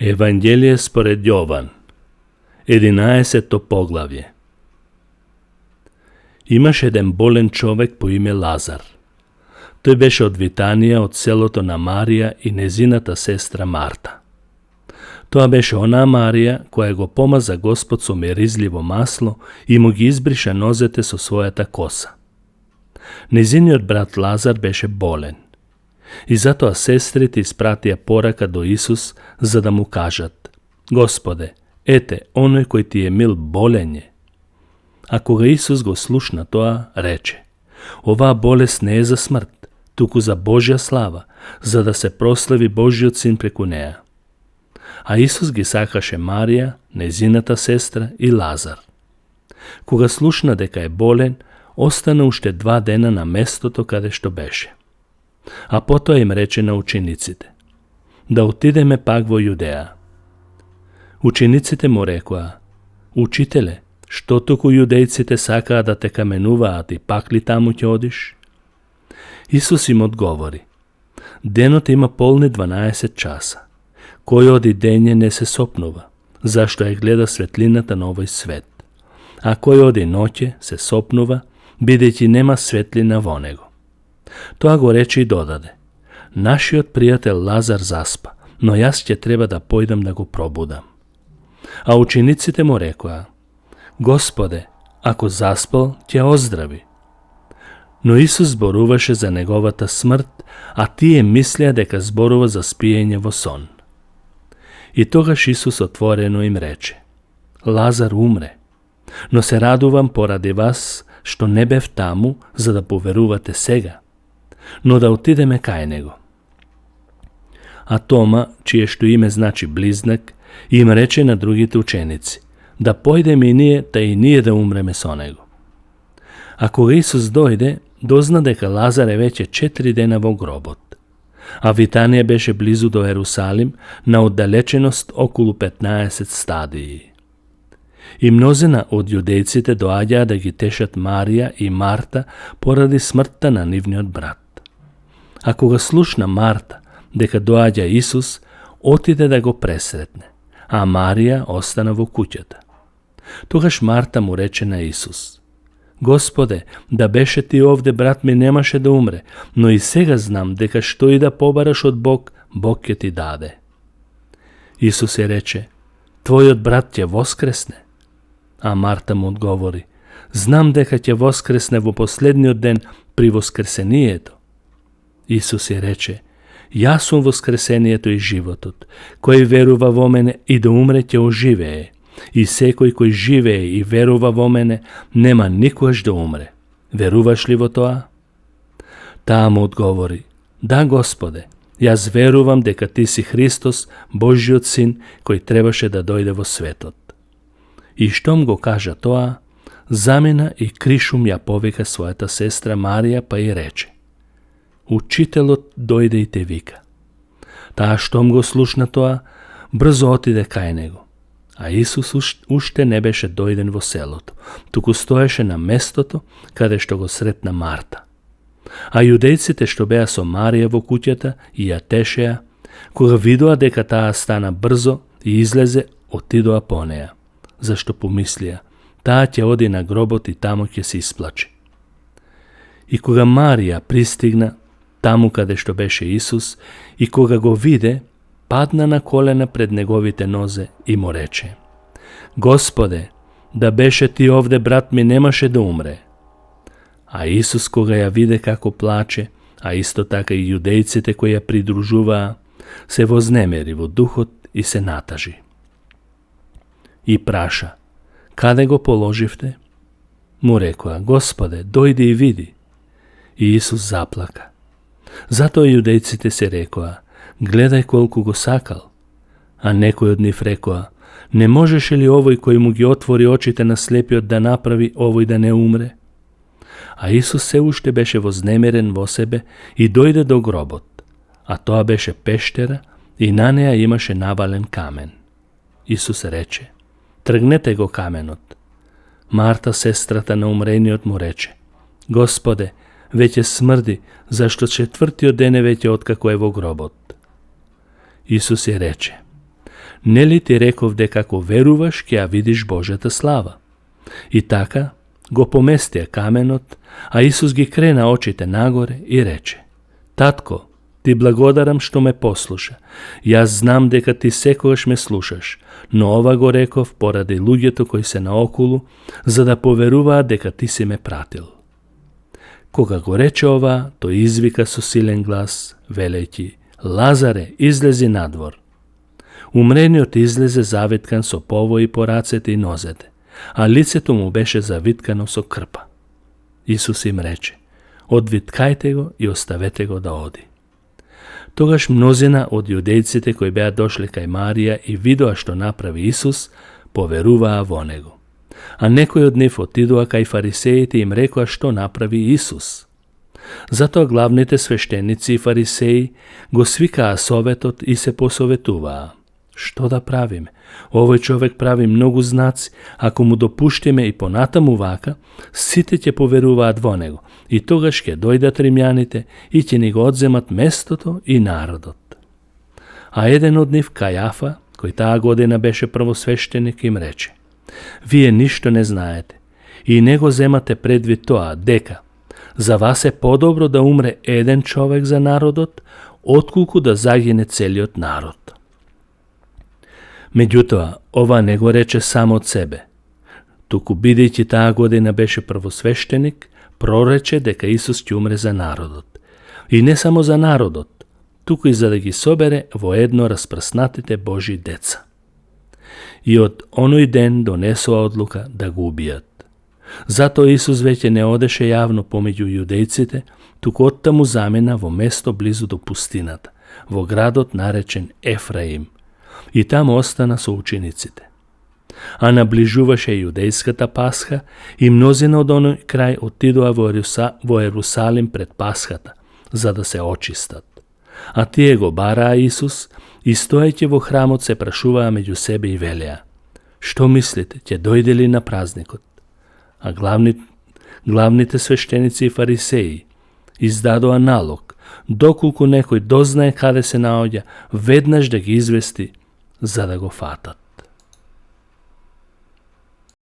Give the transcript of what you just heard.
Евангелие според Јован, 11 поглавје. Имаше еден болен човек по име Лазар. Тој беше од Витанија, од селото на Марија и незината сестра Марта. Тоа беше онаа Марија која го помаза Господ со миризливо масло и му ги избриша нозете со својата коса. Незиниот брат Лазар беше болен. И затоа сестрите испратија порака до Исус за да му кажат: Господе, ете, оној кој ти е мил болен е. А кога Исус го слушна тоа, рече: оваа болест не е за смрт, туку за Божја слава, за да се прослави Божјиот син преку неа. А Исус ги сакаше Марија, незината сестра и Лазар. Кога слушна дека е болен, остана уште 2 дена на местото каде што беше. А потоа им рече на учениците: да отидеме пак во Јудеја. Учениците му рекоа: Учителе, што туку јудејците сакаа да те каменуваат и пак ли таму ќе одиш? Исус им одговори: денот има полни 12 часа. Кој оди дење не се сопнува, зашто ја гледа светлината на овој свет. А кој оди ноќе се сопнува, бидејќи нема светлина во него. Тоа го рече и додаде: нашиот пријател Лазар заспа, но јас ќе треба да појдам да го пробудам. А учениците му рекоа: Господе, ако заспал, ќе оздрави. Но Исус зборуваше за неговата смрт, а тие мислеа дека зборува за спиење во сон. И тогаш Исус отворено им рече: Лазар умре, но се радувам поради вас што не бев таму за да поверувате сега, но да отидеме кај него. А Тома, чие што име значи близнак, им рече на другите ученици: да појдеме и ние, та и ние да умреме со него. А кога Исус дојде, дозна дека Лазар е веќе 4 дена во гробот. А Витанија беше близу до Ерусалим, на оддалеченост околу 15 стадии. И мнозина од јудејците доаѓаа да ги тешат Марија и Марта поради смртта на нивниот брат. А кога слушна Марта дека доаѓа Исус, отиде да го пресретне, а Марија остана во куќата. Тогаш Марта му рече на Исус: Господе, да беше ти овде, брат ми немаше да умре, но и сега знам дека што и да побараш од Бог, Бог ќе ти даде. Исус ја рече: твојот брат ќе воскресне. А Марта му одговори: знам дека ќе воскресне во последниот ден при воскресението. Исус ја рече: јас сум воскресението и животот. Кој верува во мене и да умре ќе оживее, и секој кој живее и верува во мене нема никогаш да умре. Веруваш ли во тоа? Таа му одговори: да, Господе, јас верувам дека ти си Христос, Божјиот син, кој требаше да дојде во светот. И штом го кажа тоа, замина и кришум ја повика својата сестра Марија, па и рече: Учителот дојде и те вика. Таа штом го слушна тоа, брзо отиде кај него. А Исус уште не беше дојден во селото, туку стоеше на местото каде што го сретна Марта. А јудејците што беа со Марија во куќата и ја тешеа, кога видоа дека таа стана брзо и излезе, отидоа по неа, зашто помислија: таа ќе оди на гробот и таму ќе се исплачи. И кога Марија пристигна таму каде што беше Исус, и кога го виде, падна на колена пред неговите нозе и му рече: Господе, да беше ти овде, брат ми немаше да умре. А Исус кога ја виде како плаче, а исто така и јудејците кои ја придружуваа, се вознемери во духот и се натажи. И праша: каде го положивте? Му рекоа: Господе, дојди и види. И Исус заплака. Затоа јудејците се рекоа: гледај колку го сакал. А некој од нив рекоа: не можеше ли овој кој му ги отвори очите на слепиот да направи овој да не умре? А Исус се уште беше вознемерен во себе и дојде до гробот, а тоа беше пештера и на неа имаше навален камен. Исус рече: тргнете го каменот. Марта, сестрата на умрениот, му рече: Господе, веќе смрди, зашто 4-тиот ден е веќе откако е во гробот. Исус ја рече: Нели ти реков дека ако веруваш, ќе ја видиш Божјата слава? И така го поместија каменот, а Исус ги крена очите нагоре и рече: Татко, ти благодарам што ме послуша. Јас знам дека ти секогаш ме слушаш, но ова го реков поради луѓето кои се наоколу, за да поверуваат дека ти си ме пратил. Кога го рече ова, тој извика со силен глас, велејќи: Лазаре, излези надвор. Умрениот излезе завиткан со повои по рацете и нозете, а лицето му беше завиткано со крпа. Исус им рече: Одвиткајте го и оставете го да оди. Тогаш мнозина од јудејците кои беа дошли кај Марија и видоа што направи Исус, поверуваа во него. А некои од нив отидоа кај фарисеите и им рекоа што направи Исус. Затоа главните свештеници и фарисеи го свикаа советот и се посоветуваа: Што да правиме? Овој човек прави многу знаци, ако му допуштиме и понатаму вака, сите ќе поверуваат во него, и тогаш ќе дојдат римјаните и ќе ни го одземат местото и народот. А еден од нив, Кајафа, кој таа година беше првосвештеник, им рече: Вие ништо не знаете и не го земате предвид тоа дека за вас е подобро да умре еден човек за народот, отколку да загине целиот народ. Меѓутоа, ова не го рече само од себе, туку бидејќи таа година беше првосвештеник, прорече дека Исус ќе умре за народот. И не само за народот, туку и за да ги собере во едно распрснатите Божи деца. И од оној ден донесоа одлука да го убијат. Затоа Исус веќе не одеше јавно помеѓу јудејците, туку оттаму замина во место близу до пустината, во градот наречен Ефраим, и таму остана со учениците. А наближуваше јудејската Пасха и мнозина од оној крај отидоа во Ерусалим пред Пасхата, за да се очистат. А тие го бараа Исус и стоејќи во храмот се прашуваа меѓу себе и велеа: Што мислите, ќе дојде ли на празникот? А главните свештеници и фарисеи издадоа налог, доколку некој дознае каде се наоѓа, веднаш да ги извести, за да го фатат.